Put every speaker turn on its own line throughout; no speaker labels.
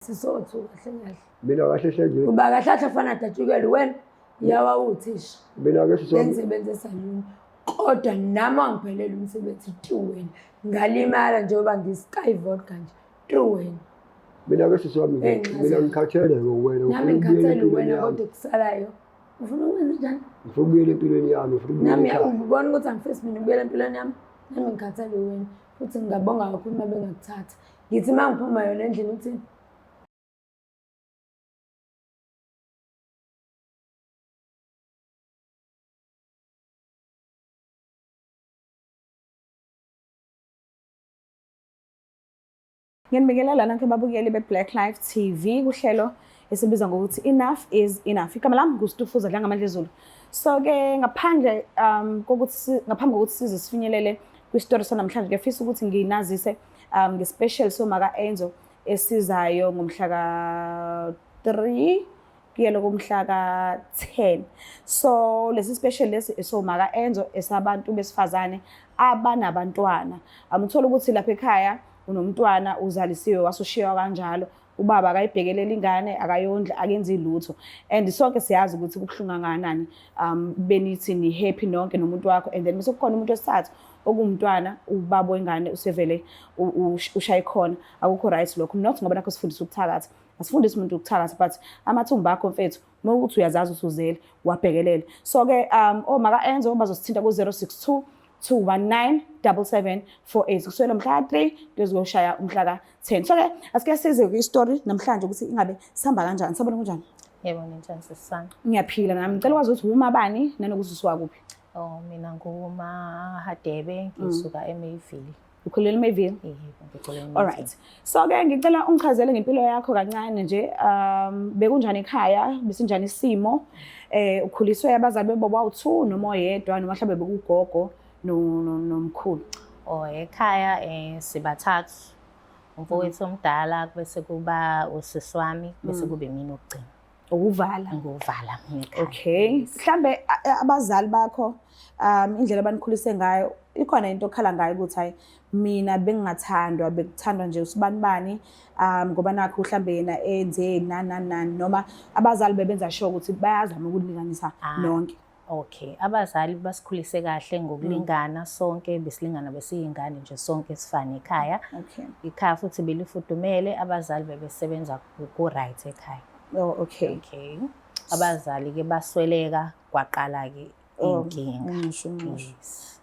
Sisothu kahle kahle.
Mina kahle hle nje.
Uba kahle kahle fana datshukelwe wena yawa uthisha.
Mina ke siswami.
Bengisebenza esaluni. Kodwa nami angiphelele umsebenzi tu wena. Ngalimala njengoba ngi-sky vodka nje tu wena.
Mina ke siswami nje mina ngikhathele ngowena.
Nami ngikhathele wena kodwa kusalayo. Ufuna ukwenza njani?
Ngifuna ukubuyela empilweni yami, ngifuna ukubuyela
Nami
ekhaya.
ubona ukuthi angifisi mina ukubuyela empilweni yami. Nami ngikhathele wena. Futhi ngingabonga kakhulu uma bengakuthatha. Ngithi uma ngiphuma yona endlini uthini?
Ngiyanibingelela nonke babukeli be-Black Life TV kuhlelo esibiza ngokuthi Enough is Enough. Igama lami nguStufuza Dlangamandla Zulu. So ke ngaphandle kokuthi ngaphambi kokuthi size sifinyelele kwistory sanamhlanje ngiyafisa ukuthi nginazise nge-special somaka Enzo esizayo ngomhla ka-3 kuyelo kumhla ka-10. So lesi special lesi esomaka Enzo esabantu besifazane abanabantwana. Amuthola ukuthi lapha ekhaya unomntwana uzalisiwe wasushiywa kanjalo ubaba akayibhekeleli ingane akayondli akenzi lutho and sonke siyazi ukuthi kubuhlungu kangakanani benithi ni happy nonke nomuntu wakho and then bese kukhona umuntu wesithathu okuwumntwana ubaba wengane usevele ushaye khona akukho right lokho not ngoba nakho sifundisa ukuthakatha asifundisi umuntu ukuthakatha but amathumba akho mfethu uma ukuthi uyazazi ukuthi uzele wabhekelele so ke omaka Enzo bazosithinta ku 062 219 7748 kusukela mhla ka-3 kuze kuyoshaya umhla ka-10 so ke asike size kwi-story namhlanje ukuthi ingabe sihamba kanjani. Sabona kunjani?
Yebo, ninjani sisana?
Ngiyaphila nami. Ngicela ukwazi ukuthi uma bani nanokuthi usuka kuphi?
Oh, mina nguma Hadebe, ngisuka eMayville.
Ukhulele eMayville?
Yebo, ngikhulele eMayville.
All right. So ke ngicela ungichazele ngempilo yakho kancane nje. Bekunjani ekhaya? Besinjani isimo? Ukhuliswe abazali bebo bawu2 noma oyedwa noma mhlawumbe bekugogo nomkhulu?
Oh, ekhaya sibathathu. Umfowethu omdala bese kuba usisi wami bese kube mina okugcina.
Ukuvala.
Ukuvala ekhaya.
Okay. Mhlambe abazali bakho indlela abanikhulise ngayo ikhona into okhala ngayo ukuthi hayi mina bengingathandwa bekuthandwa nje usibanibani ngoba nakho mhlambe yena enze nani nani nani noma abazali bebenza sure ukuthi bayazama ukulinganisa nonke.
Okay, abazali basikhulise kahle ngokulingana sonke besilingana besiyingane nje sonke sifane ekhaya.
Okay.
Ikhaya futhi belifudumele abazali bebesebenza ku right ekhaya.
Oh, okay.
Okay. Abazali ke basweleka kwaqala ke inkinga.
Ngisho ngisho.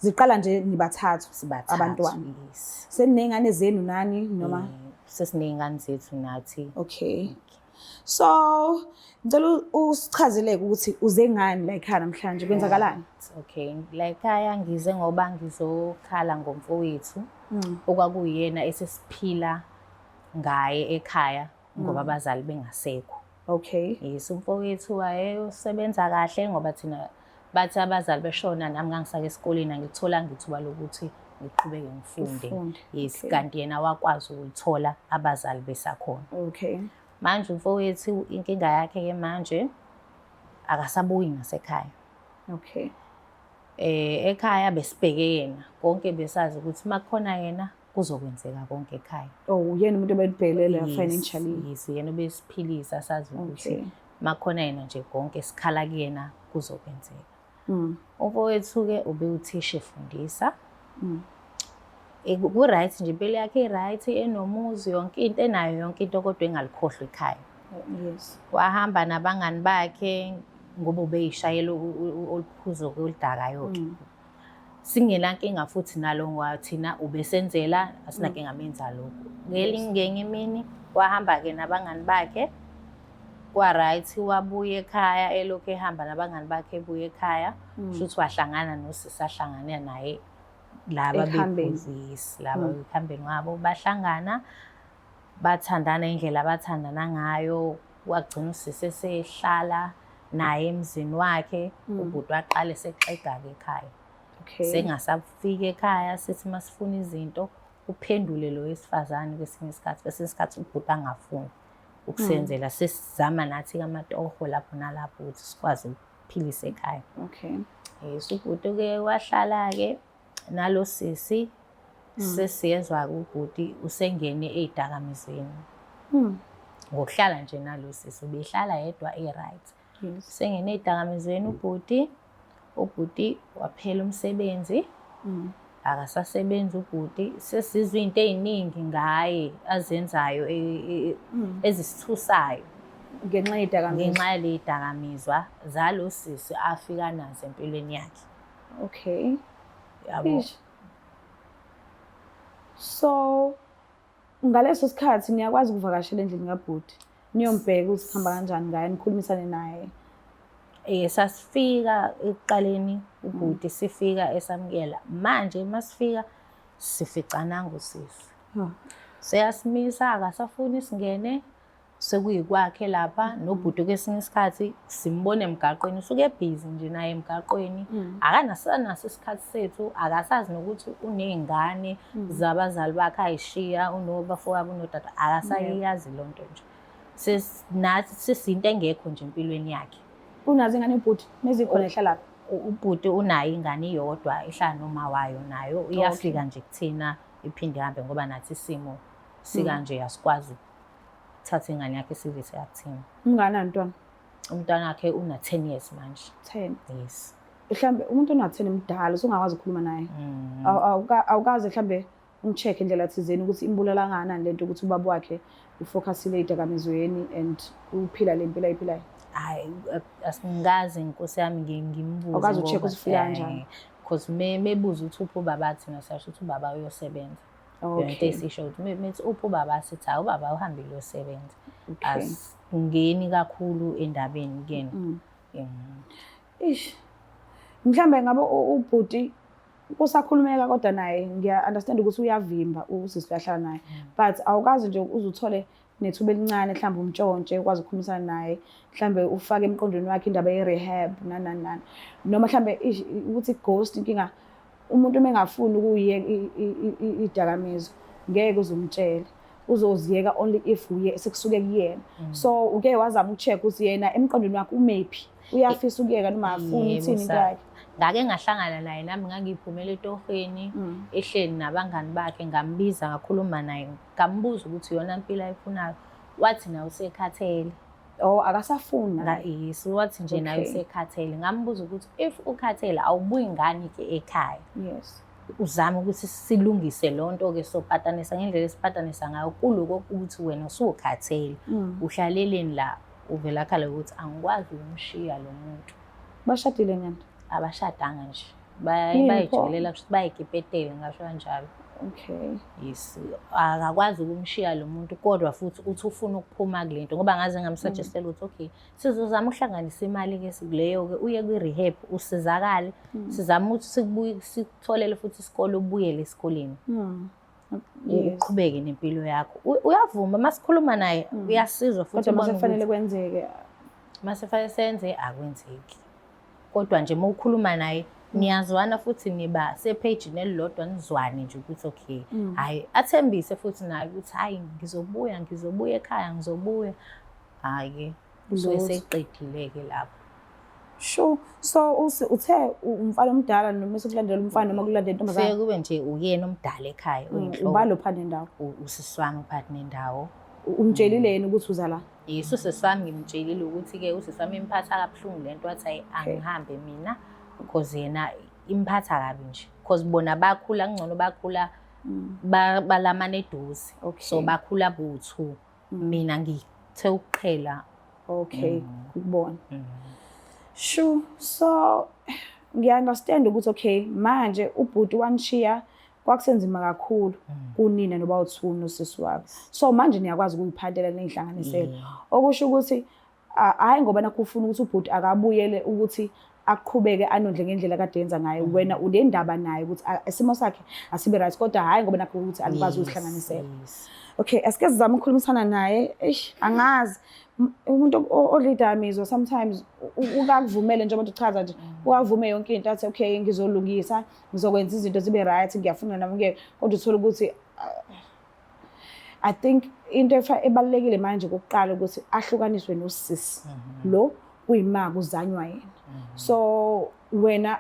Ziqala nje nibathathu
Sibathathu
abantwana.
Yes.
Seninengane zenu nani noma?
Sesineyingane zethu nathi.
Okay. So ngicela usichazeleke ukuthi uze ngani la ekhaya namhlanje kwenzakalani?
Okay, la ekhaya ngize ngoba ngizokhala ngomfowethu okwakuyena esesiphila ngaye ekhaya ngoba abazali bengasekho.
Okay.
Yes, umfowethu wayesebenza kahle ngoba thina bathi abazali beshona nami ngangisake esikoleni angitholanga ithuba lokuthi ngiqhubeke ngifunde. Yes, kanti yena wakwazi ukulithola abazali besakhona.
Okay.
Manje umfowethu inkinga yakhe ke manje akasabuyi nasekhaya.
Okay.
Ekhaya besibheke yena konke besazi ukuthi makukhona yena kuzokwenzeka konke ekhaya.
Oh, uyena umuntu obelibhelela financially.
Yes, yena obesiphilisa sazi ukuthi makukhona yena nje konke sikhala kuyena kuzokwenzeka. Umfowethu ke ubewuthisha efundisa. Ku right nje impilo yakhe i right enomuzi yonke into enayo yonke into kodwa engalikhohlwa ekhaya.
Yes.
Wahamba nabangani bakhe ngoba ubeyishayela oluphuzo oludakayo ke. Singenankinga futhi nalo ngoba thina ubesenzela asinankinga menza lokho. Ngelinye imini wahamba ke nabangani bakhe kwa right wabuya ekhaya elokhu ehamba nabangani bakhe ebuya ekhaya futhi wahlangana nosisi ahlangana naye laba bephuzisi laba ekuhambeni wabo bahlangana bathandana indlela abathandana ngayo wagcina usisi esehlala naye emzini wakhe ubhuti waqala esexega-ke ekhaya.
Okay.
Sengasafika ekhaya sithi masifuna izinto uphendule lo wesifazane kwesinye isikhathi kwesinye isikhathi ubhuti angafuni ukusenzela sesizama nathi kamatoho lapho nalapho ukuthi sikwazi ukuphilisa ekhaya.
Okay.
Yes, ubhuti-ke wahlala-ke nalo sisi sesiyezwa-ke ubhuti usengene ey'dakamizweni. Ngokuhlala nje nalo sisi ubehlala yedwa e-right. Sengene ey'dakamizweni ubhuti, ubhuti waphela umsebenzi. Akasasebenzi ubhuti, sesizwa iy'nto ey'ningi ngaye azenzayo ezisithusayo.
Ngenxa yey'dakamizwa?
Ngenxa yaley'dakamizwa zalo sisi afika nazo empilweni yakhe.
Okay.
Yabo.
Eish. So ngaleso sikhathi niyakwazi ukuvakashela endlini kabhuti, niyombheka ukuthi kuhamba kanjani ngaye, nikhulumisane naye?
Sasifika ekuqaleni ubhuti, sifika esamukela. Manje masifika sificana ngosisi. Seyasimisa, akasafuni singene, sekuyikwakhe lapha nobhuti. Kwesinye isikhathi simbone emgaqweni, usuke ebhizi nje naye emgaqweni, akanasanaso isikhathi sethu, akasazi nokuthi uney'ngane zabazali bakhe ayishiya, unobafowabo, unodada, akasayiyazi loo nto nje. Nathi sesinto engekho nje empilweni yakhe.
Unazo ingane ubhuti? Mezikhona ehlalaphi?
Ubhuti unayo ingane iyodwa ehlala noma wayo, nayo iyafika nje kuthina iphinde ihambe, ngoba nathi isimo sikanje asikwazi ukuthatha ingane yakhe silethe yakuthina.
Umnganani mntwana?
Umntwana wakhe una-10 years manje.
10?
Yes.
Mhlambe umuntu ona-10 mdala, usungakwazi ukukhuluma naye. Awukaze mhlambe ungi-check indlela thizeni ukuthi imbulala kangakanani lento ukuthi ubaba wakhe u-focusile ey'dakamizweni and uphila le mpilo ayiphilayo?
Hayi, asingaze nkosi yami ngimbuze.
Awukaze u-check ukuthi ufika kanjani?
Because mebuza ukuthi uphi ubaba, thina siyasho ukuthi ubaba uyosebenza. Yona into esisho ukuthi methi uphi ubaba, sithi hayi, ubaba uhambile uyosebenza. Asingeni kakhulu endabeni kuyena.
Ish. Mhlambe ngabe ubhuti kusakhulumeka kodwa naye, ngiya-understand ukuthi uyavimba usisi uyahlala naye, but awukazi nje uze uthole nethuba elincane mhlawumbe umntshontshe ukwazi ukukhulumisana naye, mhlawumbe ufake emqondweni wakhe indaba ye-rehab nani nani nani, noma mhlawumbe ukuthi ghost inkinga umuntu uma engafuni ukuyiyeka iy'dakamizwa ngeke uze umtshele, uzoziyeka only if uye sekusuke kuyena. So uke wazama uku-check ukuthi yena emqondweni wakhe umephi, uyafisa ukuyeka noma afuni,
Yebo,
ithini into yakhe?
Ngake ngahlangana naye nami, ngangiphumela etohweni ehleli nabangani bakhe, ngambiza ngakhuluma naye, ngambuza ukuthi iyona mpilo ayifunayo, wathi naye usekhathele.
Oh, akasafuni naye.
Yes, wathi nje naye usekhathele. Ngambuza ukuthi if ukhathele awubuyi ngani-ke ekhaya? Uzame ukuthi silungise loo nto-ke, sopatanisa ngendlela esipatanisa ngayo kuloko ukuthi wena usukhathele. Uhlaleleni la? Uvela akhala ukuthi angikwazi ukumshiya lo muntu.
Bashadile nyana?
Abashadanga nje.
Yini pho?
Bayijolela, kusho ukuthi bayikipetele, ngasho kanjalo. Yes, akakwazi ukumshiya lo muntu, kodwa futhi uthi ufuna ukuphuma kule nto, ngoba ngaze ngamsuggestela ukuthi okay, sizozama ukuhlanganisa imali-ke leyo-ke uye kwi-rehab usizakale, sizame ukuthi sikutholele futhi isikole, ubuyele esikoleni. Uqhubeke nempilo yakho. Uyavuma uma sikhuluma naye, uyasizwa futhi
Kodwa
ubona
mase kufanele
ukuthi
kwenzeke.
Mase kufanele senze akwenzeki. Kodwa nje uma ukhuluma naye niyazwana futhi niba sephejini elilodwa, nizwane nje ukuthi okay, hhayi, athembise futhi naye ukuthi hhayi, ngizobuya, ngizobuya ekhaya, ngizobuya. Hhayi-ke usuke
Lutho.
seqedile-ke lapho.
Sure. So uthe umfana omdala noma sekulandela umfana noma kulandela intombazane?
Kufike kube nje uyena omdala ekhaya, oyinhloko.
Ubani lo phakathi nendawo?
Usisi wami phakathi nendawo.
Umtshelile yena ukuthi uza la?
Yes, usisi wami ngimtshelile ukuthi-ke usisi wami imphatha kabuhlungu le nto, wathi hhayi, angihambe mina because yena imphatha kabi nje. Because bona bakhula kungcono, bakhula balamana eduze. So bakhula bo-two. Mina ngithe ukuqhela.
Okay, ukubona. Sure. So ngiya-understand ukuthi okay, manje ubhuti wanishiya kwakusenzima kakhulu kunina noba u-two nosisi wakho. So manje niyakwazi ukuyiphathela niyihlanganisele. Okusho ukuthi hhayi ngoba nakho ufuna ukuthi ubhuti akabuyele ukuthi aqhubeke anondle ngendlela kade yenza ngayo, wena unendaba naye ukuthi isimo sakhe asibe right, kodwa hhayi ngoba nakho ukuthi anikwazi ukuzihlanganisela. Okay, asike sizame ukukhulumisana naye. Eish, angazi. Umuntu odla idakamizwa sometimes ukakuvumele njengoba uchaza nje, ukavume yonke into, athi okay, ngizolungisa, ngizokwenza izinto zibe right, ngiyafuna nami ke, kodwa uthola ukuthi I think into ebalulekile manje kokuqala ukuthi ahlukaniswe nosisi lo kuyima kuzanywa yena. So wena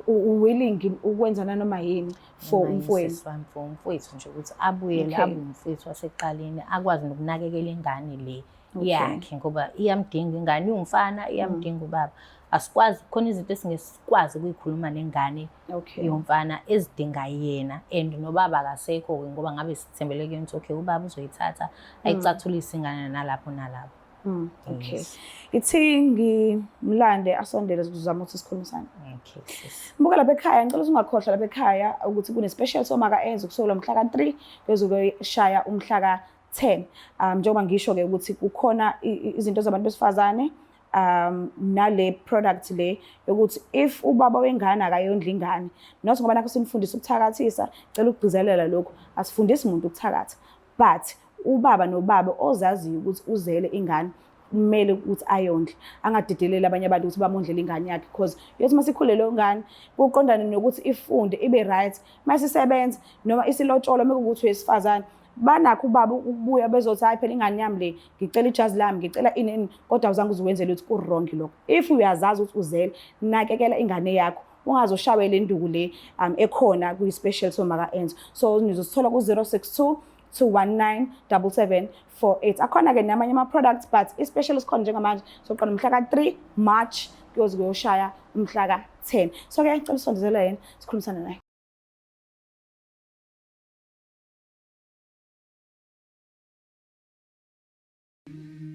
Uwilling ukwenza nanoma yini for umfowenu?
Sisi wami, for umfowethu nje ukuthi abuyele abe umfowethu wasekuqaleni, akwazi nokunakekela ingane le yakhe, ngoba iyamdinga ingane, iwumfana, iyamdinga ubaba. Asikwazi, khona izinto esingesikwazi ukuyikhuluma nengane yomfana ezidinga yena, and nobaba akasekho-ke, ngoba ngabe sithembele kuyena ukuthi okay, ubaba uzoyithatha ayicathulise ingane nalapho nalapho.
Okay.
Yes.
Ithi ngimlande asondele sizama ukuthi sikhulumisane.
Okay, sis.
Mbuka lapha ekhaya, ngicela ungakhohlwa lapha ekhaya ukuthi kune-special somaka enze kusukela mhla ka-3 kuyoze kuyoshaya umhla ka-10. Njengoba ngisho-ke ukuthi kukhona izinto zabantu besifazane, nale product le yokuthi if ubaba wengane akayondli ingane, not ngoba nakho sinifundisa ukuthakathisa, cela ukugcizelela lokhu, asifundisi umuntu ukuthakatha, but ubaba nobaba ozaziyo ukuthi uzele ingane kumele ukuthi ayondle, angadedeleli abanye abantu ukuthi bamondlele ingane yakhe, because yothi masikhule leyo ngane kuqondane nokuthi ifunde ibe right, masisebenza noma isilotsholwa, mekuwukuthi wesifazane banakho ubaba ukubuya bezothi hayi phela ingane yami le, ngicela ijazi lami, ngicela ini ini, kodwa awuzange uziwenzele ukuthi ku-wrong lokho. If uyazazi ukuthi uzele, nakekela ingane yakho, ungazoshaywa le nduku le ekhona kwi-special somaka Enzo. So nizosithola ku-062 219 7748. Akhona-ke namanye ama-products, but i-special esikhona njengamanje soqala mhla ka-3 March kuyoze kuyoshaya umhla ka-10. So-ke ngicela usondezele yena sikhulumisane naye.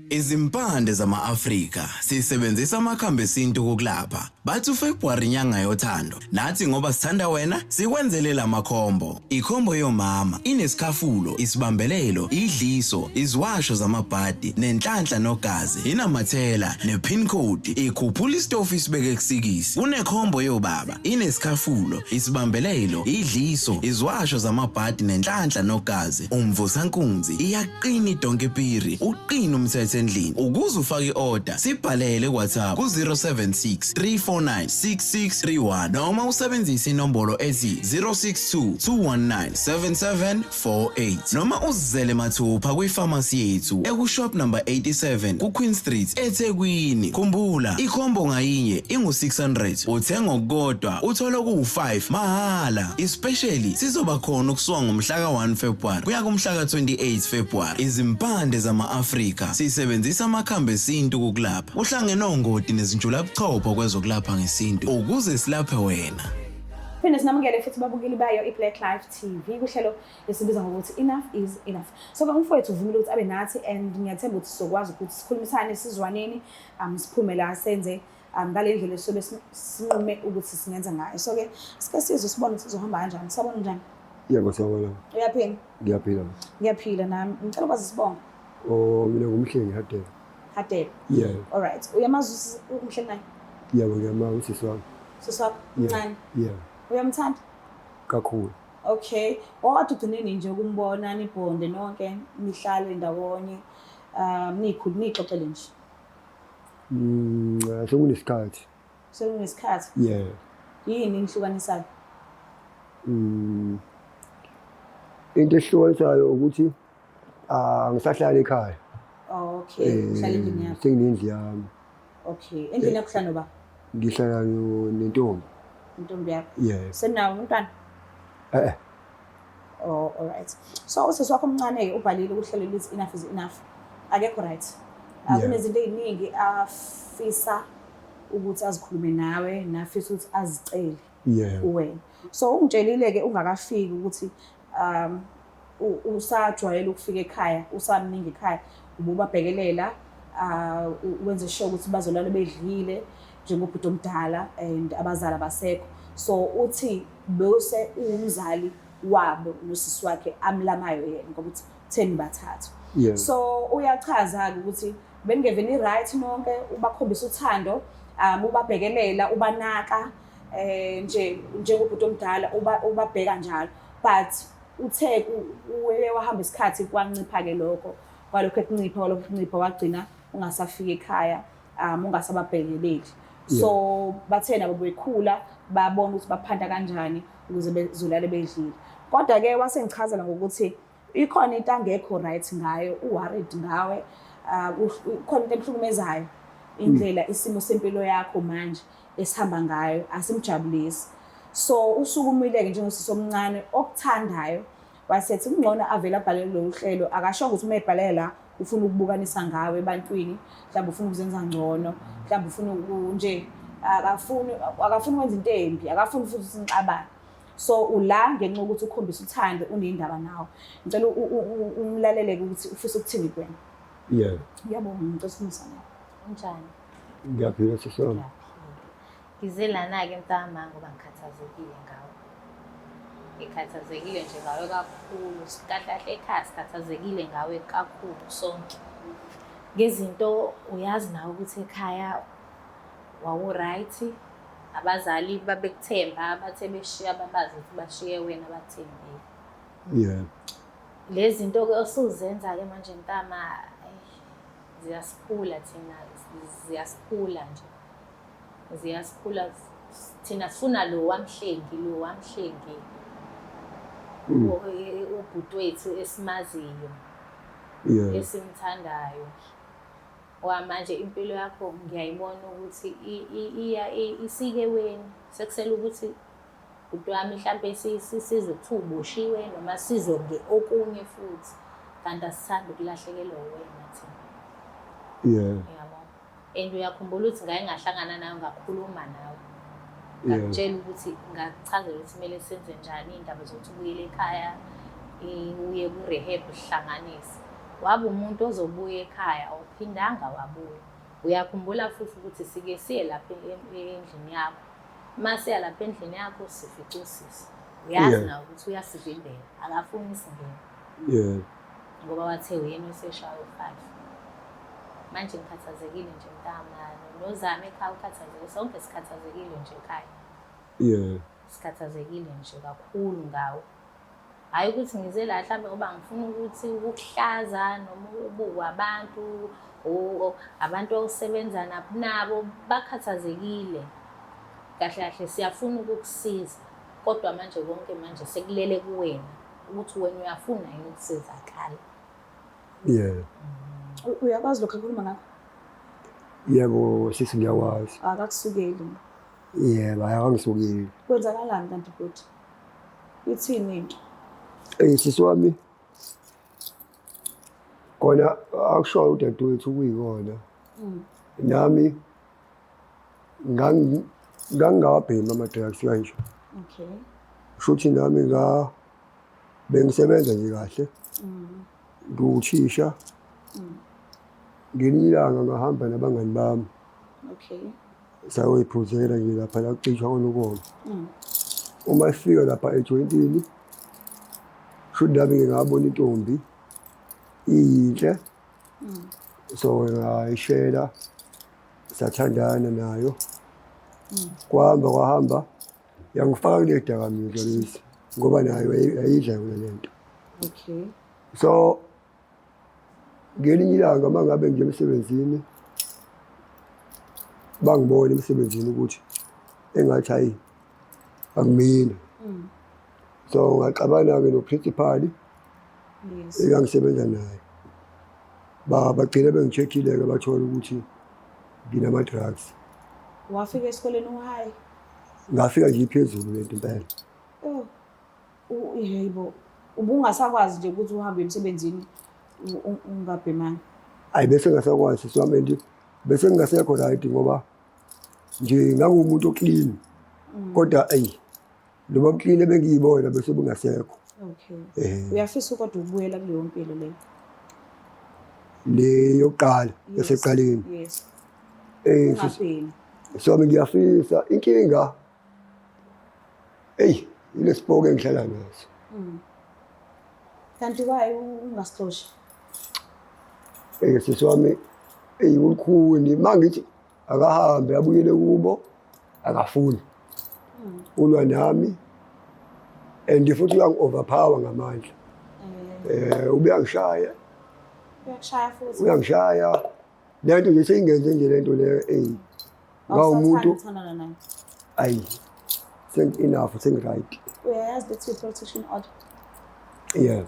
Izimpande zama-Afrika sisebenzisa amakhambi esintu ukulapha. Bathi uFebruary inyanga yothando. Nathi ngoba sithanda wena sikwenzele lamakhombo. Ikhombo yomama inesikhafulo, isibambelelo, idliso, iziwasho zamabhadi, nenhlanhla nogazi, inamathela nepin code, ikhuphula isitofu isibeke kusikisi. Kunekhombo yobaba inesikhafulo, isibambelelo, idliso, iziwasho zamabhadi nenhlanhla nogazi, umvusankunzi, iyaqina idonke piri, uqina umthetho endlini. Ukuze ufake i-order, sibhalele ku-WhatsApp ku-076 349 6631 noma usebenzise inombolo ethi 062 219 7748 noma uzizele mathupha kwifamasi yethu ekushop number 87 ku-Queen Street eThekwini. Khumbula, ikhombo ngayinye ingu-600, uthenga okukodwa uthola okuwu-5 mahhala. Especially sizoba khona ukusuka ngomhla ka-1 February kuya kumhla ka-28 February. Izimpande zama-Afrika sisebenzisa amakhambi esintu ukukulapha. Uhlangene ongoti nezinjulabuchopho kwezokulapha ngesintu ukuze silaphe wena.
Phinde sinamukele futhi babukeli bayo i-Black Life TV kuhlelo esibiza ngokuthi Enough is Enough. So ke umfowethu uvumile ukuthi abe nathi, and ngiyathemba ukuthi sizokwazi ukuthi sikhulumisane, sizwaneni, siphume la senze ngale ndlela esobe sinqume ukuthi singenza ngayo. So ke sike sizwe sibone ukuthi sizohamba kanjani. Sabona njani?
Yebo, sawubona.
Uyaphila?
Ngiyaphila.
Ngiyaphila nami. Ngicela ukwazi isibongo.
Oh, mina ngumhlengi Hadebe.
Hadebe.
Yebo.
All right. Uyamazi umhlengi naye?
Yebo, ngiyamazi usisi wami.
Sisi wakho? Mncane.
Yebo.
Uyamthanda?
Kakhulu.
Okay. Wakade ugcineni nje ukumbona, nibhonde nonke, nihlale ndawonye, nikhulu nixoxele nje.
Sekunesikhathi.
Sekunesikhathi?
Yebo.
Yini enihlukanisayo?
Into esihlukanisayo ukuthi angisahlali ekhaya.
Okay, uhlala endlini yakho.
Senginendlu yami.
Okay, endlini yakho uhlala noba?
Ngihlala nentombi.
Intombi yakho?
Yebo.
Senawo umntwana?
Eh.
Oh, all right. So usisi wakho omncane-ke ubhalile kuhlelo lithi Enough is Enough. Akekho right. Kunezinto ey'ningi afisa ukuthi azikhulume nawe, nafisa ukuthi azicele kuwena. So ungitshelile-ke ungakafiki ukuthi usajwayele ukufika ekhaya, usamningi ekhaya, ububabhekelela, wenze sure ukuthi bazolala bedlile njengobhuti omdala and abazali abasekho. So uthi bese uwumzali wabo nosisi wakhe amlamayo yena ngoba uthi 10 bathathu. So uyachaza-ke ukuthi beningeveni right nonke, ubakhombisa uthando, ubabhekelela, ubanaka, nje njengobhuti omdala ubabheka njalo, but uthe uye wahamba isikhathi kwancipha-ke lokho, kwalokho ekuncipha, kwalokho ekuncipha, wagcina ungasafiki ekhaya, ungasababhekeleli. So bathe nabo bekhula babona ukuthi baphanda kanjani ukuze bezolale bedlile. Kodwa-ke wasengichazela ngokuthi ikhona into angekho right ngayo, u-worried ngawe, khona into emhlukumezayo. Indlela isimo sempilo yakho manje esihamba ngayo asimjabulisi. So usukumile-ke njengosisi omncane okuthandayo wasethi kungcono avele abhalele lolu hlelo akasho ukuthi uma ebhalela la ufuna ukubukanisa ngawe ebantwini mhlawumbe ufuna ukuzenza ngcono mhlawumbe ufuna nje akafuni akafuni ukwenza into embi akafuni futhi ukuthi nixabane so ula ngenxa yokuthi ukhombisa uthando unendaba nawe ngicela umlaleleke ukuthi ufisa ukuthini kuwena.
Yebo.
Ngiyabonga ngicela usikhulumisane nawe.
Unjani?
Ngiyaphila sisi wami.
Ngize lana-ke mntama ngoba ngikhathazekile ngawe. Ngikhathazekile nje ngawe kakhulu. Kahle kahle ekhaya sikhathazekile ngawe kakhulu sonke. Ngezinto uyazi nawe ukuthi ekhaya wawu-right, abazali babekuthemba, bathe beshiya babazi ukuthi bashiye wena bakuthembile.
Yebo.
Lezi zinto-ke osuzenza-ke manje mntama, ziyasiphula thina, ziyasiphula nje. Ziyasiphula thina sifuna lo wamhlengi lo wamhlengi ubhuti wethu esimaziyo esimthandayo. Ngoba manje impilo yakho ngiyayibona ukuthi iya isike weni sekusele ukuthi bhuti wami mhlampe sizwe kuthiwa uboshiwe noma sizwe okunye futhi kanti asithandi ukulahlekelwa uwena thina.
Yeah.
Yabo. And uyakhumbula ukuthi ngake ngahlangana nawe ngakhuluma nawe. Ngakutshela ukuthi ngakuchazela ukuthi kumele senze njani iy'ndaba zokuthi ubuyele ekhaya uye ku-rehab uhlanganise. Waba umuntu ozobuya ekhaya awuphindanga wabuya. Uyakhumbula futhi ukuthi sike siye lapha endlini yakho. Uma siya lapha endlini yakho sifica usisi. Uyazi nawe ukuthi uyasivimbela, akafuni singene. Ngoba wathe uyena oseshaya u-five. Manje ngikhathazekile nje mntama, nozama ekhaya ukhathazekile, sonke sikhathazekile nje ekhaya. Sikhathazekile nje kakhulu ngawe. Hhayi ukuthi ngize la mhlambe ngoba ngifuna ukuthi ukukuhlaza noma ubukwe abantu abantu osebenza nabo bakhathazekile. Kahle kahle siyafuna ukukusiza kodwa manje konke manje sekulele kuwena ukuthi wena uyafuna yini ukusizakala.
Yeah.
Uyakwazi lokho akhuluma ngakho?
Yebo sisi ngiyakwazi.
Akakusukeli.
Yebo, akangisukeli.
Kwenzakalani kanti bhuti? Ithini into?
Eh sisi wami kona akushoyo udadewethu kuyikona. Nami ngangingawabhemi ama-drugs kanje.
Okay.
Shuthi nami nga bengisebenza nje kahle. Ngiwuthisha. Ngelinye ilanga ngahamba nabangani bami.
Okay.
Sayoyiphuzela nje lapha la kucishwa khona ukoma. Uma sifika lapha ejoyintini, shuthi nami-ke ngabona intombi iyinhle. So ngayishela sathandana nayo. Kwahamba kwahamba yangifaka kule dakamizwa lesi ngoba nayo yayidla yona lento.
Okay.
So ngelinye ilanga uma ngabe ngiye emsebenzini bangibona emsebenzini ukuthi engathi hayi akumina. So ngaxabana-ke no-principal engangisebenza naye. Bagcina bengi-check-ile-ke bathola ukuthi nginama-drugs.
Wafika esikoleni u-high?
Ngafika nje iphezulu lento impela.
Oh. Yebo. Ubungasakwazi nje ukuthi uhambe emsebenzini ungabhemanga.
Ayi bese ngingasakwazi sisi wami and bese ngingasekho right ngoba nje ngangumuntu o-clean. Kodwa ayi noma clean ebengiyibona bese bungasekho.
Okay. Uyafisa kodwa ukubuyela kuleyo mpilo leyo?
Le yokuqala yasekuqaleni.
Yes.
Eh so ngiyafisa inkinga eyi ilesipoki engihlala naso.
Kanti why ungasixoshi?
Eh sisi wami eyi ulukhuni mangithi akahambe abuyele kubo akafuni. Ulwa nami and futhi uyangi-overpower ngamandla. Ubuyangishaya.
Uyakushaya futhi.
Uyangishaya. Lento nje seyingenze nje lento leyo eyi. Ngawumuntu
uthandana naye.
Ayi. Sengi enough, sengi right.
Uyayazi lethi protection order.
Yeah.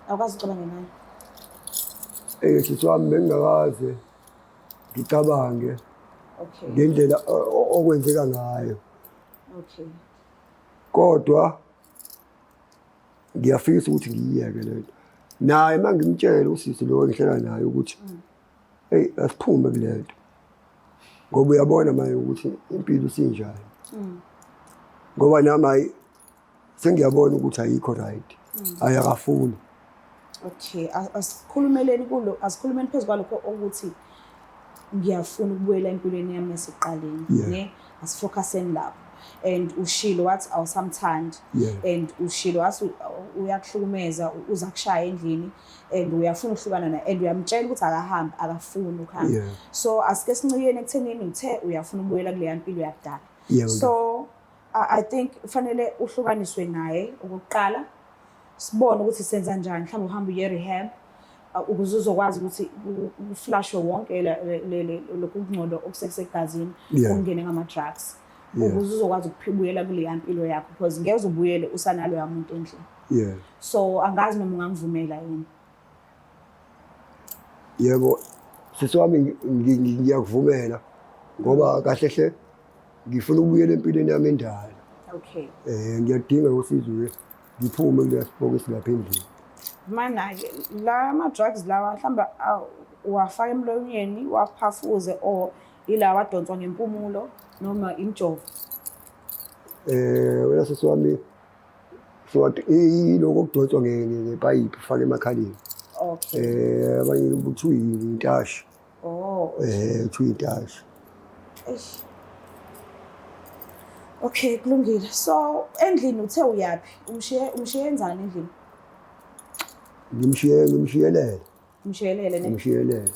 Awukwazi ucabanga ngayo.
Eh sisi wami bengingakaze. Ngicabange
Okay.
ngendlela okwenzeka ngayo.
Okay.
Kodwa ngiyafisa ukuthi ngiyiyeke lento. Naye uma ngimtshela usisi lo engihlala naye ukuthi hey, asiphume kulento. Ngoba uyabona manje ukuthi impilo isinjani. Ngoba nami hayi sengiyabona ukuthi ayikho right. Hayi akafuni.
Okay, asikhulumeleni kulo, asikhulumeni phezu kwalokho ukuthi ngiyafuna ukubuyela empilweni yami yasekuqaleni, ne? Asifocuseni lapho. And ushilo wathi awusamthandi. And ushilo wathi uyakuhlukumeza, uza kushaya endlini and uyafuna ukuhlukana naye and uyamtshela ukuthi akahambi, akafuni ukuhamba. So asike sincikeni ekuthenini uthe uyafuna ukubuyela kuleya mpilo yakudala. So I think kufanele uhlukaniswe naye okokuqala, sibone ukuthi senza njani, mhlawumbe uhambe uye rehab ukuze uzokwazi ukuthi uflashwe wonke lokhu kungcono okusekusegazini ungene ngama-drugs ukuze uzokwazi ukubuyela kuleya mpilo yakho, because ngeke uze ubuyele usanaloya muntu endlini. So angazi noma ungangivumela yini.
Yebo, sisi wami, ngiyakuvumela ngoba kahle hle ngifuna ukubuyela empilweni yami endala.
Okay.
Ngiyadinga usizo ke ngiphume kuleya sipokisi lapha endlini.
Mana-ke la ma-drugs lawa mhlawumbe uwafaka emlonyeni uwaphafuze or ilawa adonswa ngempumulo noma imijovo?
Wena sisi wami, so iloko okudonswa ngepayipi ufake emakhaleni.
Okay.
Abanye kuthiwa intashi.
Oh.
Kuthiwa intashi.
Eish. Okay, kulungile. So endlini uthe uyaphi? Umshiye enzani endlini?
Ngimshiyelele.
Umshiyelele ne?
Ngimshiyelele.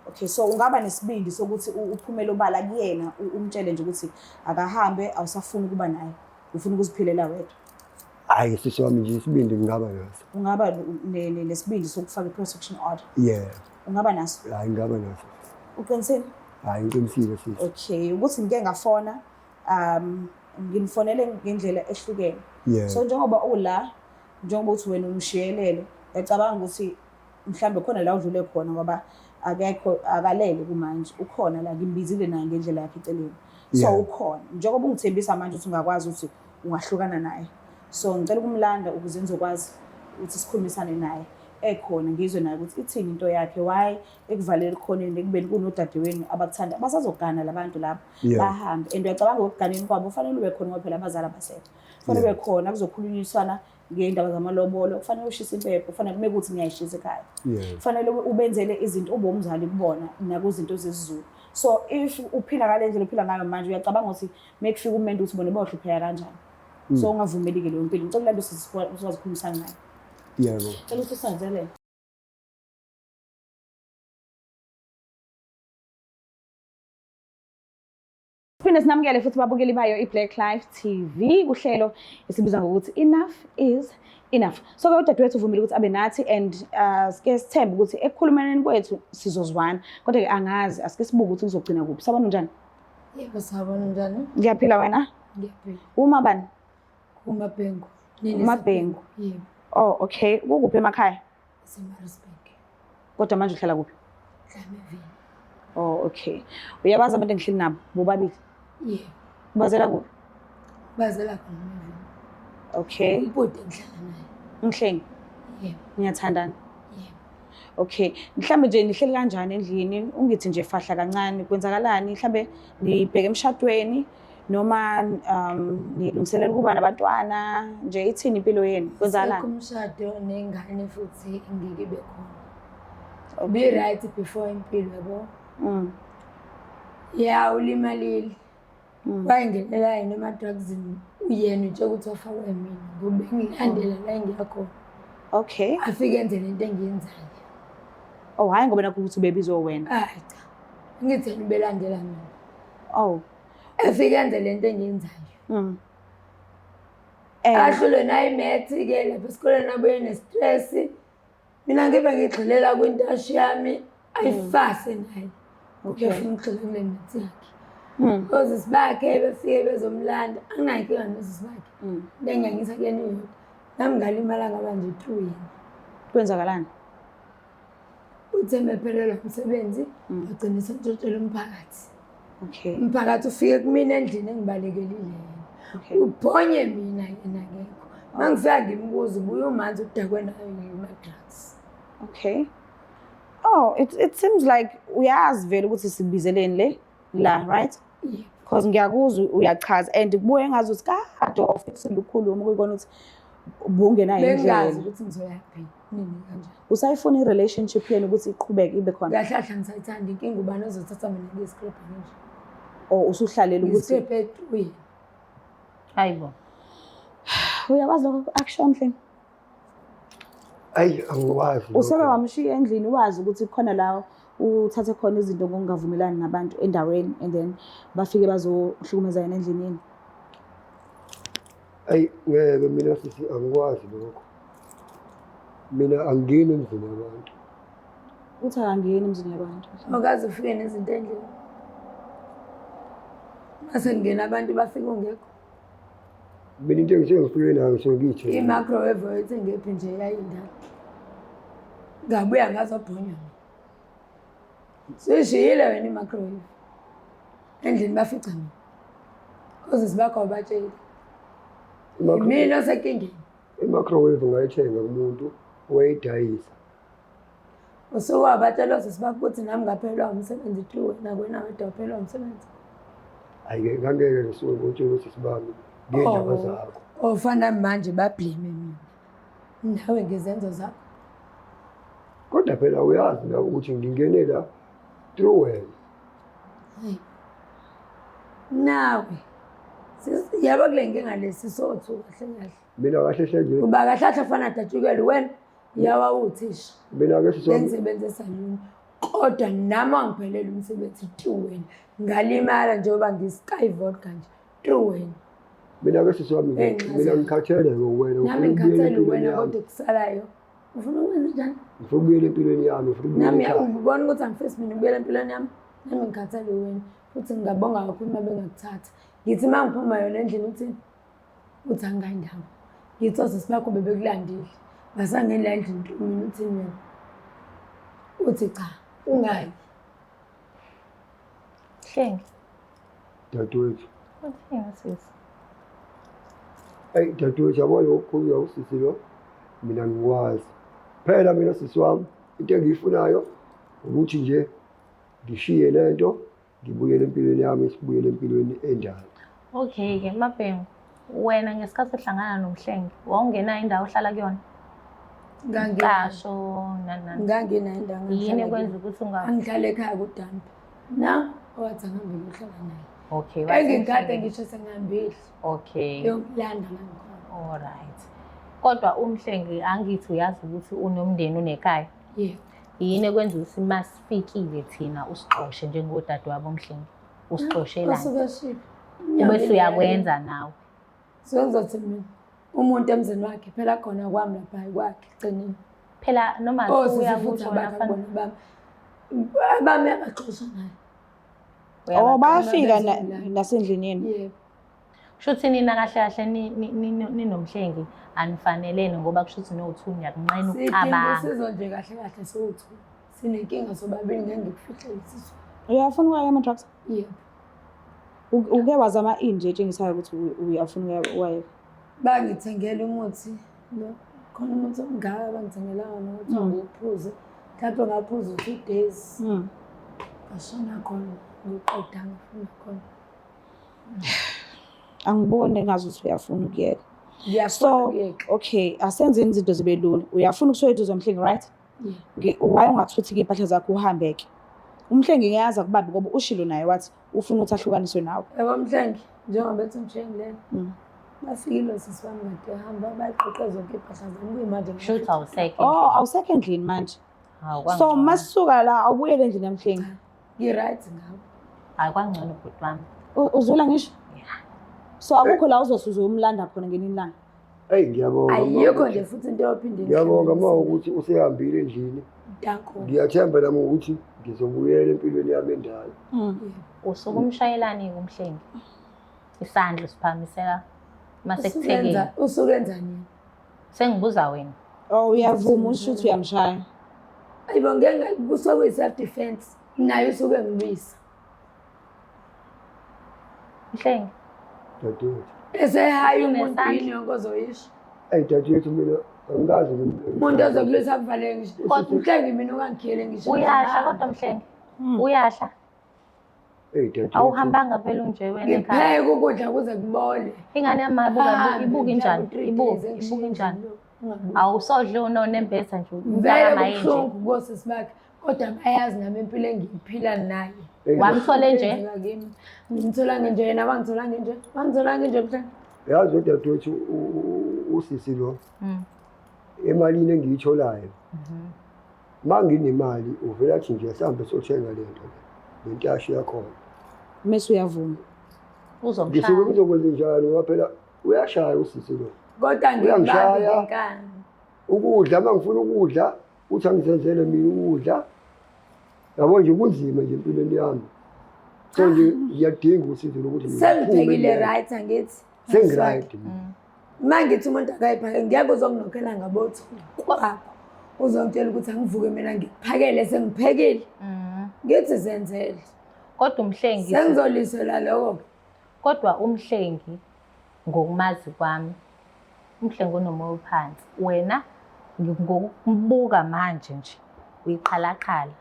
Okay, so ungaba nesibindi sokuthi uphumele obala kuyena, umtshele nje ukuthi akahambe, awusafuni ukuba naye. Ufuna ukuziphilela wedwa.
Hayi sisi wami, nje isibindi ngingaba naso.
Ungaba nesibindi sokufaka i-protection order?
Yeah.
Ungaba naso?
Hayi ngingaba naso.
Uqinisile?
Hayi ngiqinisile sisi.
Okay, ukuthi ngike ngafona, nginifonele ngendlela ehlukene. So njengoba ula, njengoba uthi wena umshiyelele, ngiyacabanga ukuthi mhlambe khona la udlule khona ngoba akekho, akalele kumanje, ukhona la, ngimbizile naye ngendlela yakhe eceleni. So ukhona. Njengoba ungithembisa manje ukuthi ungakwazi ukuthi ungahlukana naye. So ngicela ukumlanda ukuze ngizokwazi ukuthi sikhulumisane naye ekhona, ngizwe naye ukuthi ithini into yakhe, why ekuvalele khoneni ekubeni kunodadewenu abakuthanda, basazogana labantu laba. Bahambe. And uyacabanga ukuganeni kwabo kufanele ube khona ngoba phela abazali abasekho. Kufanele ube khona kuzokhulunyiswana ngey'ndaba zamalobolo, kufanele ushise impepho, kufanele kube ukuthi ngiyayishisa ekhaya. Kufanele ubenzele izinto ube umzali kubona nakuzinto zesiZulu. So if uphila ngale ndlela uphila ngayo manje, uyacabanga ukuthi mekufika umendo ukuthi bona bohlupheka kanjani. So ungavumeli-ke leyo mpilo. Ngicela ulande usisi uzokwazi ukukhulumisana naye.
Yebo.
Ngicela ukuthi usenzele. Siphinde sinamukele futhi babukeli bayo i-Black Life TV kuhlelo esibiza ngokuthi Enough is Enough. So ke udadewethu uvumile ukuthi abe nathi and sike sithembe ukuthi ekukhulumeleni kwethu sizozwana. Kodwa ke angazi, asike sibuke ukuthi kuzogcina kuphi. Sabona njani?
Yebo, sabona njani?
Ngiyaphila wena?
Ngiyaphila.
Uma bani?
Umabhengu.
Umabhengu.
Yebo.
Oh, okay. Kukuphi emakhaya?
SeMaritzburg.
Kodwa manje uhlala kuphi?
Dlameville.
Oh, okay. Uyabazi abantu engihleli nabo bobabili?
Yebo.
Ubazela kuphi?
Ubazela khona eMeville.
Okay.
Ubhuti engihlala naye.
Umhlengi?
Yebo.
Niyathandana?
Yebo.
Okay. Mhlambe nje nihleli kanjani endlini? Ungithi nje fahla kancane, kwenzakalani? Mhlambe nibheke emshadweni noma nilungiselela ukuba nabantwana nje, ithini impilo yenu? Kwenzakalani?
Sekho umshado nengane futhi ngeke ibe khona. Be right before impilo yabo. Ya ulimalile. Wayengenela yena ema-drugsini, uyena utshela ukuthi wafakwa yimina ngoba bengilandela la engiyakhona.
Okay.
Afike enze lento engiyenzayo.
Oh, hhayi ngoba nakho ukuthi ubebizwe wena.
Hayi cha. Ngithi yena ubelandela mina.
Oh.
Afike enze lento engiyenzayo. Ahlulwe nayimaths-ke lapha esikoleni, abuye ne-stress. Mina ngibe ngigxilela kwintashi yami, ayifase naye. Uyafuna ukugxila kule maths yakhe. Osisi bakhe befike bezomlanda, anginayo inkinga nosisi bakhe. Into engiyangisa kuyena iyodwa. Nami ngalimala ngaba nje through yena.
Kwenzakalani?
Uthe mephelelwa umsebenzi wagcina esentshontshela umphakathi.
Okay.
Umphakathi ufike kumina endlini engibalekelile yena.
Okay.
Ubhonye mina yena akekho. Uma ngifika ngimbuza ubuye umanzi udakwe nayo ma-drugs.
Okay. Oh, it seems like uyazi vele ukuthi sikubizeleni le la, right?
Yebo.
Because ngiyakuzwa uyachaza and kubuye ngazi ukuthi kade wawufisile ukukhuluma kuyikona ukuthi ubungenayo
Bengingazi
indlela.
ukuthi ngizoyaphi nini kanjani.
Usayifuna i-relationship yenu ukuthi iqhubeke ibe khona
Kahle kahle ngisayithanda inkinga ubani ozothatha mina ngiyisikrebhe nje.
or usuhlalela ukuthi
Ngiyisikrebhe etuyeni.
Hayi bo.
Uyakwazi lokho akusho mhle.
Ayi, angikwazi lokho.
Useke wamshiya endlini wazi ukuthi khona la uthathe khona izinto ngokungavumelani nabantu endaweni and then bafike bazohlukumeza yena endlini yenu.
Ayi, ngeke mina sisi angikwazi lokho. Mina angingeni emzini yabantu.
Uthi akangeni emzini yabantu.
Awukaze ufike nezinto endlini. Mase kungena abantu bafike ungekho.
Mina into engisuke ngifike nayo ngisuke ngiyithengile.
I-microwave oyithengephi nje yayindala. Ngabuya ngazobhonya mina. Suyishiyile wena i-microwave. Endlini bafica mina. Osisi bakho awubatsheli. Mina osenkingeni.
I-microwave ngayithenga kumuntu owayidayisa.
Usuke wabatshela osisi bakho ukuthi nami ngaphelelwa umsebenzi through wena, kwena wedwa waphelelwa umsebenzi.
Hhayi-ke ngangeke ngisuke ngotshela osisi bami ngey'ndaba
Oh.
zakho.
Ofana manje bablame mina. Nawe ngezenzo zakho.
Kodwa phela uyazi la ukuthi ngingene la through wena.
Nawe. Yabo kule nkinga lesi sothu kahle kahle.
Mina kahle hle nje.
Uba kahle kahle ufana datshukelwe wena yawa uthisha.
Mina-ke sisi wami
Bengisebenza esaluni. Kodwa nami wangiphelela umsebenzi through wena. Ngalimala njengoba ngi-sky vodka nje through wena.
Mina-ke sisi wami
Ey'ncazelo.
mina ngikhathele ngowena.
Nami
Ngifuna ukubuyela
ngikhathele
empilweni
wena
yami.
kodwa kusalayo. Ufuna ukwenza njani?
Ngifuna ukubuyela empilweni yami, ngifuna ukubuyela
Nami
ekhaya.
ubona ukuthi angifisi mina ukubuyela empilweni yami. Nami ngikhathele wena. Futhi ngingabonga kakhulu uma bengakuthatha. Ngithi uma ngiphuma yona endlini uthini? Uthi angayi ndawo. Ngithi osisi bakho bebekulandile. Basangeni la endlini mina uthini wena? Uthi cha, ungayi.
Hlengi.
Dadewethu.
Uthini sisi?
Eyi dadewethu, yabona ukukhulunywa usisi lo, mina ngikwazi. Phela mina sisi wami, into engiyifunayo ukuthi nje ngishiye le nto, ngibuyele empilweni yami, sibuyele empilweni endala.
Okay-ke Mabhengu, wena ngesikhathi uhlangana noMhlengi, wawungenayo indawo ohlala kuyona?
Nganginayo.
Umqasho nani nani.
Nganginayo indawo
Yini
engihlala
ekwenza
kuyona.
ukuthi unga
Angihlale ekhaya kudampi. Na owathi angihambe ngiyohlala naye.
Okay, wathi
Engikade
uMhlengi-
ngisho sengihambile.
Okay.
Yokulanda la ngikhona.
Alright. Kodwa uMhlengi angithi uyazi ukuthi unomndeni unekhaya.
Yebo.
Yini ekwenza ukuthi masifikile thina usixoshe njengodadewabo uMhlengi? Usixoshelani?
Usuke shiphi?
Ubese uyakwenza nawe.
So ngizothi mina umuntu emzini wakhe phela khona kwami lapha kwakhe eceleni.
Phela noma
Osisi
uyakusho
futhi
wena
abakhe
fanele
kubona bami. Abami abaxosha naye.
Oh, bayafika
Bezolanda.
nasendlini yenu.
Yebo.
Kusho ukuthi nina kahle kahle ninomhlengi anifanelene ngoba kusho ukuthi no-two niyakunqena
Sidinga
ukucabanga.
usizo nje kahle kahle sowuthu. Sinenkinga sobabili ngeke ngikufihlele sisu.
Uyafuna ukuya ama-drugs?
Yebo.
Uke wazama ini nje etshengisayo ukuthi uyafuna ukuya?
Bangithengela umuthi lo khona umuthi omngaka bangithengela wona ukuthi ngiwuphuze. Mhlawumbe ngaphuza 2 days. Ngashona khona ngiqeda ngifuna khona.
Angiboni ngazi ukuthi uyafuna ukuyeka.
Ngiyafuna
So,
ukuyeka.
okay, asenzeni izinto zibe lula. Uyafuna ukusuka eduze komhlengi, right?
Yeah.
Why ungathuthi-ke iy'mpahla zakho uhambe-ke? Umhlengi ngiyazi akubambi ngoba ushilo naye wathi ufuna ukuthi ahlukaniswe nawe.
Yabo Mhlengi, njengoba ethi umhlengi lena. Bafikile osisi bami kade ehamba bayiqoqe zonke iy'mpahla zami kuyimanje.
Kusho ukuthi awusekho
Oh,
endlini.
awusekho endlini manje.
Hawu,
So
kwangcono.
masisuka la awubuyele endlini yamhlengi.
Ngi-right ngawe.
Hayi kwangcono bhuti wami.
Uzwela ngisho?
Yeah.
So akukho la uzosuze uyomlanda khona ngelinye ilanga.
Eyi ngiyabonga.
Ayikho nje futhi into yophinde
Ngiyabonga ma ukuthi usehambile endlini.
Danko.
Ngiyathemba nami ukuthi ngizobuyela empilweni yami endala.
Usuke umshayelani umhlengi? Isandla usiphakamisela mase kuthekeni.
Usuke enzani?
Sengibuza wena.
Oh, uyavuma usho ukuthi uyamshaya.
Ayibo, ngeke, kusuke kuyi-self defense, naye usuke ngilwisa.
Mhlengi.
Dadewethu.
Esehaya umuntu
Unesandla.
yini yonke ozoyisho?
Eyi dadewethu, mina angikaze ngim-
Umuntu ozokulwisa kuvaleke ngisho. Mhlengi, mina ungangikhiyele ngisho.
Uyasha kodwa Mhlengi. Uyasha.
Eyi dadewethu.
Awuhambanga phela unje wena ekhaya.
Ngipheke ukudla kuze kubole.
Ingane yami ayibuka
Hambe,
ibuka injani?
mhlawumbe three
Ibuka
days engishiye
ibuka injani?
endlini. Ungabuyi.
Awusodle unonembeza nje.
Vele
Umntaka maye nje.
kubuhlungu kosisi bakhe, kodwa bayazi nami impilo engiyiphila naye.
Eyi,
Wamthole nje.
Kwenzeka kimi. Ngimthola nje yena, bangithola nje. Bangithola nje mhlawumbe.
Yazi udadewethu, usisi lo emalini engiyitholayo, ma nginemali uvela athi nje sihambe sothenga le nto le, le ntashi yakhona.
Mese uyavuma.
Ngisuke
Uzomshaya.
ngizokwenza njani ngoba phela uyashaya usisi lo.
Kodwa ngibambe
Uyangishaya.
ngenkani.
Ukudla, uma ngifuna ukudla uthi angizenzele mina ukudla. Yabo nje, kunzima nje empilweni yami, so nje ngiyadinga usizo lokuthi mina ngiphume
Sengiphekile
kulento.
right, angithi?
Sengi-right mina.
Uma ngithi umuntu akayiphake, ngeke uzokunokhela ngabothu kwakho. Uzongitshela ukuthi angivuke mina ngikuphakele sengiphekile. Ngithi zenzele.
Kodwa uMhlengi
Sengizolisela lokho.
Kodwa uMhlengi, ngokumazi kwami, uMhlengi unomoya ophansi. Wena ngokubuka manje nje uyiqhalaqhala.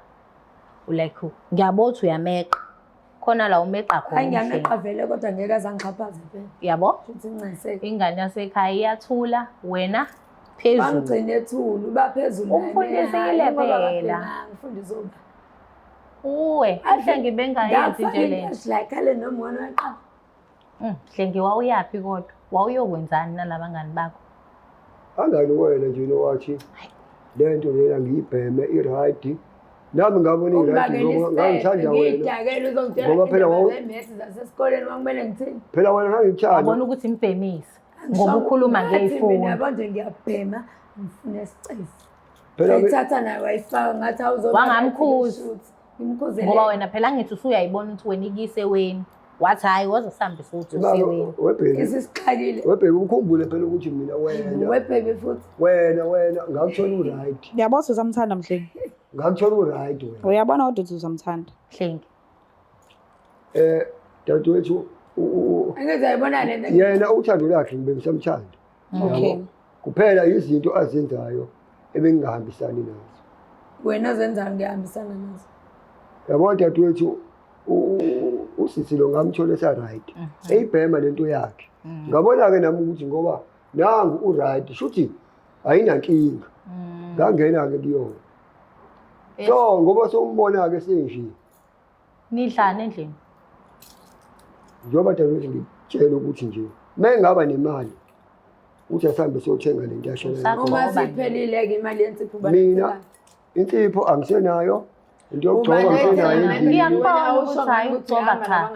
Like ngiyabona ukuthi uyameqa. Khona la umeqa khona
Hayi,
uMhlengi.
ngiyameqa vele, kodwa ngeke azangixhaphaze phela.
Yabo?
Futhi inceseke.
Ingane yasekhaya iyathula, wena phezulu.
Bamgcine ethulu, baphezulu.
Umfundisile phela.
Ngifundise uba.
Uwe, Mhlengi bengayenzi nje le nto.
Like khale noma wena waqala.
Mhlengi, wawuyaphi kodwa? Wawuyokwenzani nalabangani bakho?
Angani wena nje nowathi le nto lena ngiyibheme i-right, nami ngabona i-right ngoba ngangithanda wena.
Ngiyidakele, uzongitshela
Ngoba phela
indaba ze-maths zasesikoleni kwakumele ngithini?
Phela wena ngangikuthanda.
Wabona ukuthi imbhemisa ngoba ukhuluma
Ngathi mina,
ngey'fundo.
yabo nje, ngiyabhema, ngifuna isicefe.
Phela
Wayithatha naye wayifaka, ngathi awuzoba
Wangamkhuza.
Ngimkhuzele.
Ngoba wena phela angithi usuyayibona ukuthi wena ikise weni. Wathi hhayi, woza sihambe sothi useweni.
Webheki,
Isisixakile.
webheki, ukhumbule phela ukuthi mina wena
Webheki futhi.
wena ngakuthola u-right.
Ngiyabona ukuthi uzamthanda Mhlengi.
Ngakuthola u-right wena.
Uyabona kodwa ukuthi uzamthanda.
Mhlengi.
Dadewethu,
Angithi ayibona le nto.
yena uthando lakhe ngibe ngisamthanda. Yabo? Kuphela izinto azenzayo ebengingahambisani nazo.
Wena ozenzayo ngiyahambisana nazo.
Yabo dadewethu, usisi lo ngamthola esa-right, eyibhema lento yakhe. Ngabona-ke nami ukuthi ngoba nangu u-right, shuthi ayinankinga. Ngangena-ke kuyona. So ngoba sowumbona-ke senje.
Nidlani endlini?
Njengoba dadewethu ngikutshela ukuthi nje uma ngingaba nemali uthi asihambe siyothenga le nto yashona.
Usagcoba
Uma
nje.
siphelile-ke imali yensipho uba
Mina insipho angisenayo, into yokugcoba angisenayo endlini.
Ngiyakubona ukuthi hhayi, ukugcoba cha.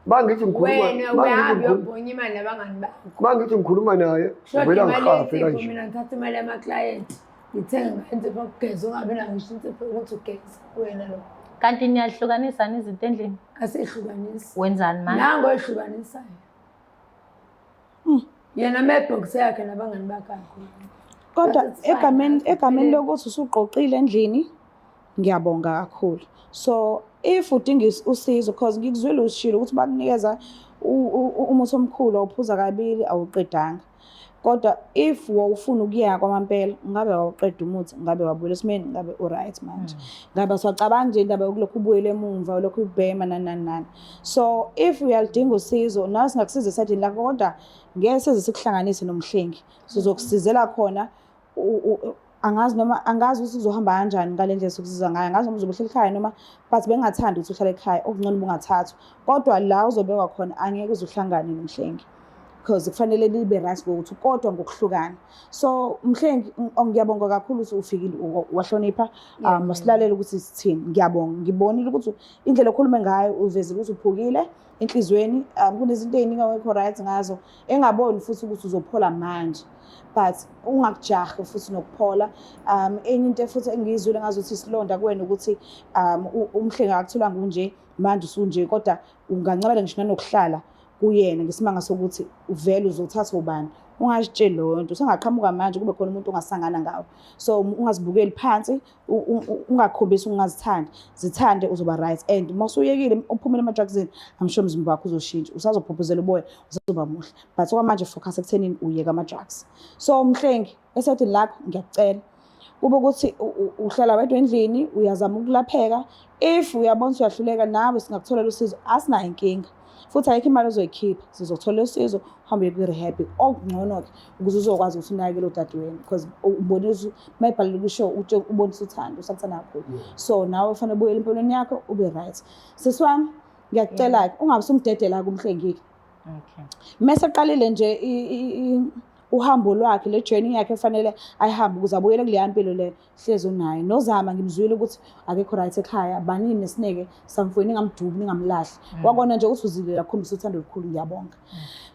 Mangithi ngikhuluma
Wena uyahambe uyobhonya imali nabangani bakho.
Mangithi ngikhuluma naye
Shoda
uvela
imali
ngihafe
yensipho,
kanje.
mina ngithatha imali yamaklayenti ngithenge ngayo insipho yokugeza, ungabi nayo ngisho insipho yokuthi ugeze wena lo.
Kanti niyahlukanisani izinto endlini?
Asihlukanisi.
Wenzani manje?
Nango oyihlukanisayo. Yena mebhokisi yakhe nabangani bakhe akhuluma.
Kodwa
But it's fine,
egameni
athi
egameni
kuphelele.
lokuthi usuqoqile endlini, ngiyabonga kakhulu. So if udinga usizo, because ngikuzwile ushilo ukuthi bakunikeza umuthi omkhulu, awuphuza kabili awuqedanga. Kodwa if wawufuna ukuya kwamampela, ngabe wawuqeda umuthi, ngabe wabuyela esimeni, ngabe u-right manje. Ngabe awusacabanga nje indaba yokulokhu ubuyele emumva, ulokhu ubhema nani nani nani. So if uyaludinga usizo, nawe singakusiza esayidini lakho, kodwa ngeke size sikuhlanganise noMhlengi. Sizokusizela khona angazi noma angazi ukuthi uzohamba kanjani ngale ndlela sokusiza ngayo, angazi noma uzobe uhleli ekhaya noma, but bengingathandi ukuthi uhlale ekhaya, okungcono ubungathathwa. Kodwa la uzobekwa khona angeke uze uhlangane noMhlengi, because kufanele libe right ngokuthi kodwa ngokuhlukana. So Mhlengi, ngiyabonga kakhulu ukuthi ufikile, wahlonipha, wasilalela ukuthi sithini. Ngiyabonga, ngibonile ukuthi indlela okhulume ngayo uvezile ukuthi uphukile enhliziyweni, kunezinto ey'ningi ongekho right ngazo, engaboni futhi ukuthi uzophola manje, but ungakujahi futhi nokuphola. Enye into futhi engiyizwile ngazuthi isilonda kuwena ukuthi uMhlengi akakutholanga unje, manje usunje, kodwa ungancamela ngisho nanokuhlala kuyena ngesimanga sokuthi uvele uzothatha ubani. Ungazitsheli leyo nto, usengaqhamuka manje kube khona umuntu ongasangana ngawe. So ungazibukeli phansi, ungakhombisi ungazithandi, zithande, uzoba right. And uma usuyekile, uphumele ema-drugsini, I'm sure umzimba wakho uzoshintsha, usazophuphuzela uboya, usazoba muhle. But okwamanje focus ekuthenini uyeke ama-drugs. So Mhlengi, esayidini lakho ngiyakucela kube ukuthi uhlala wedwa endlini, uyazama ukulapheka. If uyabona ukuthi uyahluleka, nawe singakutholela usizo, asinayo inkinga, futhi ayikho imali ozoyikhipha, sizokutholela usizo, uhambe uye kwi-rehab, okungcono-ke ukuze uzokwazi ukuthi unakekele udadewenu, because ubonisa uma ebhalele kusho ubonisa uthando, usakuthanda kakhulu. So nawe ufanele ubuyele empilweni yakho, ube right. Sisi wami, ngiyakucela-ke ungabe usumdedela-ke uMhlengike. Mese eqalile nje uhambo lwakhe, le journey yakhe efanele ayihambe ukuze abuyele kuleya mpilo le, hlezi unaye. Nozama ngimzwile ukuthi akekho right ekhaya, banini nesineke samfweni, ningamdubi, ningamlahli. Wakona nje ukuthi uzilela kukhombisa uthando olukhulu, ngiyabonga.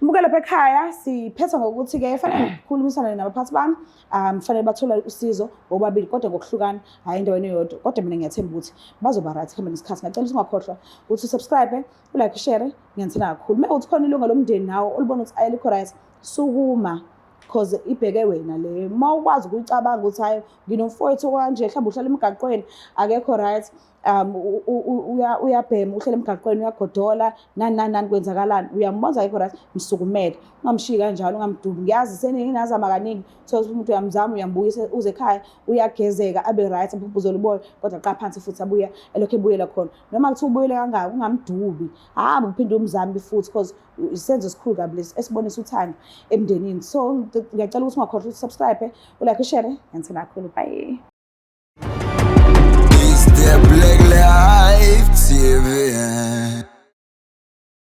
Mbuke lapha ekhaya, siphetha ngokuthi-ke fanele ngikhulumisane nabaphathi bami, fanele bathole usizo bobabili, kodwa ngokuhlukana, hhayi endaweni eyodwa. Kodwa mina ngiyathemba ukuthi bazoba right ekuhambeni kwesikhathi. Ngiyacela ukuthi ungakhohlwa ukuthi usubscribe, ulike, ushare, ngiyanithanda kakhulu. Uma kuthi khona ilunga lomndeni nawo olibona ukuthi alikho right, sukuma, cause ibheke wena leyo. Uma ukwazi ukuyicabanga ukuthi hhayi, nginomfowethu kanje, mhlawumbe uhlala emgaqweni, akekho right, uyabhema, uhlala emgaqweni, uyagodola, nani nani nani, kwenzakalani, uyambona akekho right, msukumele, ungamshiyi kanjalo, ungamdubi. Ngiyazi seningazama kaningi, thola ukuthi umuntu uyamzama, uyambuyisa, uze ekhaya, uyagezeka, abe right, aphuphuzele uboya, kodwa qa phansi futhi abuye elokhu ebuyela khona. Noma kuthiwa ubuyele kangaka, ungamdubi, hamba uphinde umzame futhi, cause isenzo esikhulu kabi lesi esibonisa uthando emndenini. So ngiyacela ukuthi ungakhohlwa ukuthi subscribe, ulike, ushare, ngiyanithanda kakhulu, bye.
It's the Black Life TV.